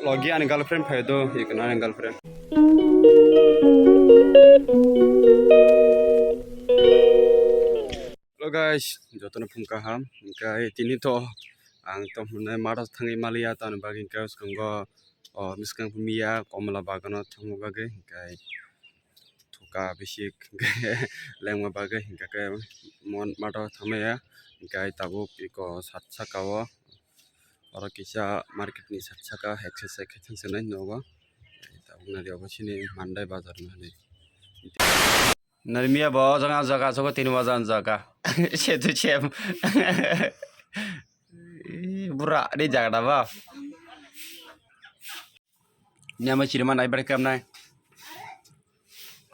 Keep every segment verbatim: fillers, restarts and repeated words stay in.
Logi ani girlfriend phai do, ikna ani girlfriend. Hello guys, jotono phung kaham. Hingkai tini to ang to hwnwi mato thangwi maliya, tani bagwi hingkai swkango o bwskang miya komla bagano thangma bagwi hingkai thuka bisik lengma bagwi hingka khe mon mato thangmaya. Hingkai tabuk iko sat saka o oro kisa market ni sat saka exercise khe thang sanai nogo. Tabuk nadi obo sini Mandai bazar no hinwi. Narmiya bo jaga jaga sogo tini wajan jaga. Setu chem. Bura di jaga da ba. Nyama chirima nai bar kam nai.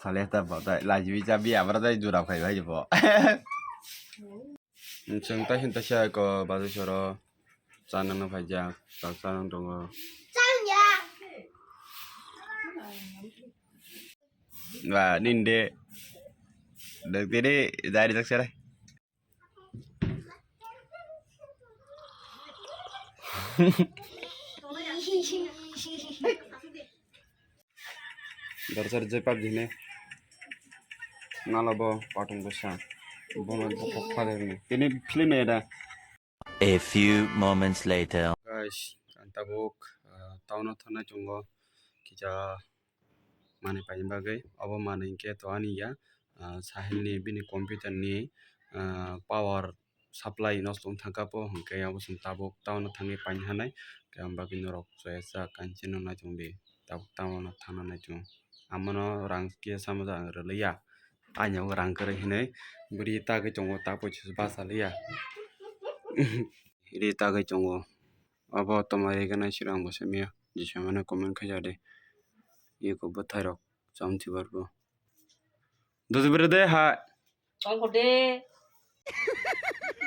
Sale ta ba dai lajibi jabi abra dai jura phai bai bo. Chwng ta hin ta sia ko bazar soro chanang no phai jak, tak chanang tongo. Ba ninde. Dek tiri dari tak sere. Dorsa rwjai pap jine. Nala bo patung bwsa. Bono bokok phader ni. Tini film ni da. A few moments later. Guys, ang tabuk, ah, town o thangnai tongo. Kisa manwi paini bagwi. Obo manwi hwnkhe to ani ya, ah, Sahil ni bini computer ni, ah, power supply nosto wng thangkha po, hwnkhe abo chwng tabuk town o thangwi paini hanai. Khe ang bagwi norok chaya cha kanchino naichong di, tabuk town o thangna naichong. Amano rang kisa samo da ang rwliya. Ani o rang kwrwi hinwi bwrwi tagwi tongo, ta poicha se bachaliya. Ri tagwi tongo. Abo toma ri gana siro ang bo simiya. Jisa mano comment khaijak di. Iko bwthairok cham thibar bo. Duduk bwrwi de ha. Tongkho de.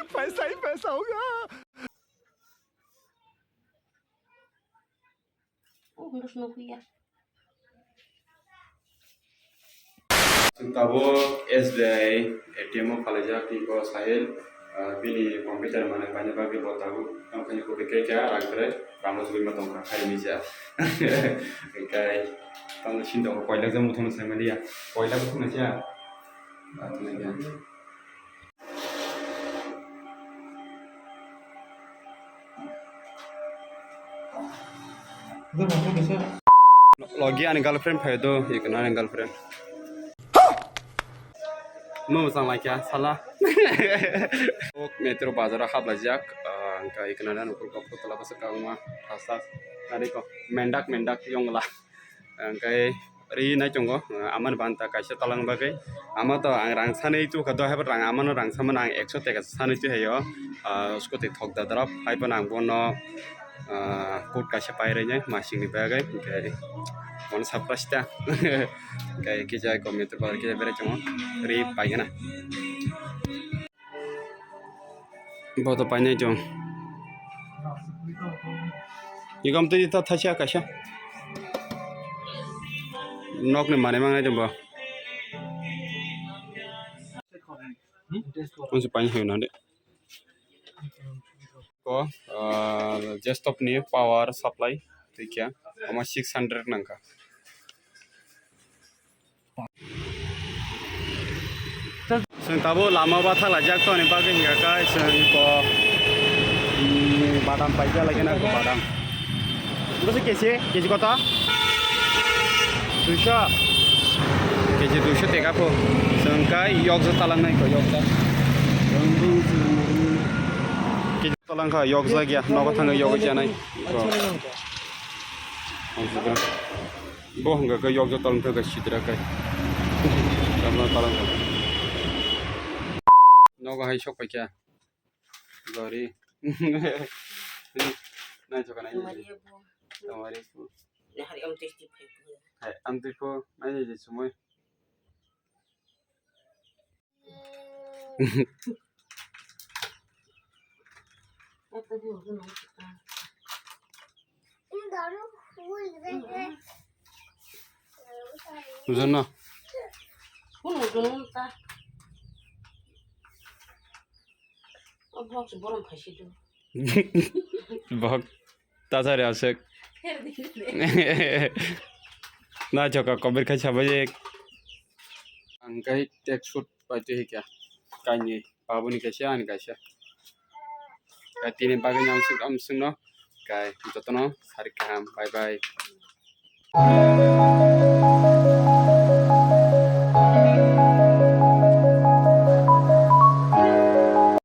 Paisa hi paisa hoga. Oh, nurse no kuya. Tabuk S B I A T M o khalaijak twi ko Sahil, ah, bini computer manwi paina bagwi bo tabuk tongkhaini kubui khe khe rang kwrwi rang rwjagwi ma tongkha khai mija. Hwnkhe tamo sini tongo koilak jang muthungno sai maliya, koilak muthungno siya. Logi ani girlfriend phai do, ikna ani girlfriend. Mo sang lai kya sala. Ok, metro bazar hap la jak, ah, angka ikna dan ukur kop tola basa ka uma hasa. Nari ko mendak mendak yong la. Hwnkhe ri nai tongo, amani banta kaisa talang bagwi. Ama to ang rang sanwi tukha, dohai bo rang, amano rang samano ang ekso teka sanwi tuhaio, ah, scooty thok da darap, hai phano ang bono, ah, kut kaisa pai rwnai masingni bagwi, hwnkhe bono surprise ta. Hwnkhe kisa computer bar kisa berai tongo, ri paigana. Bo to painai chwng. Igam twi ta thaisa kaisa. Nokni manwi mangnai chwng bo. Unsi painai hoyo nande. Ko, ah, Jestop ni power supply twi kya. Ama six hundred nangkha. Chwng tabuk lama o bathak laijak toni bagwi hwnkha khe chwng ko, mm, badam paikha lai kheno ko badam. Bwswk kesi, kesi koto? Duiso. Kesi duiso teka pho. Chwng kai yokjak talang nai ko yokjak. Kesi talang kha yokjak ya, nogo thangwi yogwi chanai. Ko. Bo hwnka khe yokjak tolong thangkha sidra kai. Tamo tolong thangkha. Nogo hai sok paikha. Gori. Nai sok nai. Tomari bo. Tomari bo. Nahari am testi phai bo. Hai, am testi phai bo. Nai je sumoi. Bujo na? Kuno kuno ta. O box borom phaisi do. Bok. Tasari aswk. Na choka kobir khai sabai. Ang kai tek sut pai tu hika. Kaini babuni kaisa ani kaisa. Kai tini bagwi nang suk am sungno. Kai jotono sari kaham. Bye bye.